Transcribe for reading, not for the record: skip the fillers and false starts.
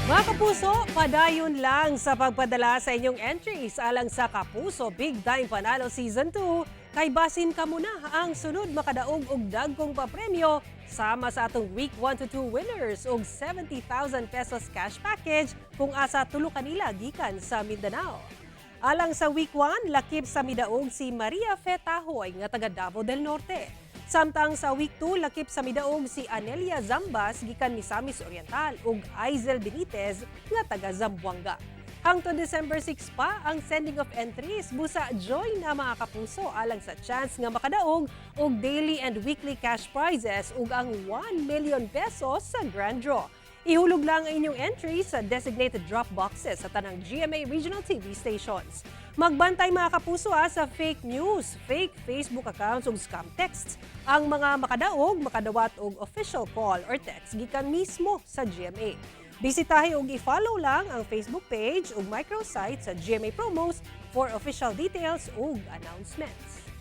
Mga kapuso, padayon lang sa pagpadala sa inyong entries alang sa Kapuso Big Time Panalo Season 2 kay basin kamo na ang sunod makadaog og dagkong papremyo sama sa atong week 1 to 2 winners og ₱70,000 cash package kung asa tulo kanila gikan sa Mindanao. Alang sa week 1, lakip sa midaog si Maria Fe Tahoy nga taga Davao del Norte. Samtang sa week 2, lakip sa midaog si Anelia Zambas gikan Misamis Oriental ug Aizel Benitez nga taga Zamboanga. Hangtod December 6 pa ang sending of entries. Busa join na, mga kapuso, alang sa chance nga makadaog og daily and weekly cash prizes ug ang ₱1 million sa grand draw. Ihulog lang ang inyong entries sa designated drop boxes sa tanang GMA Regional TV stations. Magbantay, mga kapuso, sa fake news, fake Facebook accounts ug scam texts. Ang mga makadaog makadawat og official call or text gikan mismo sa GMA. Bisitahi ug i-follow lang ang Facebook page ug microsite sa GMA Promos for official details ug announcements.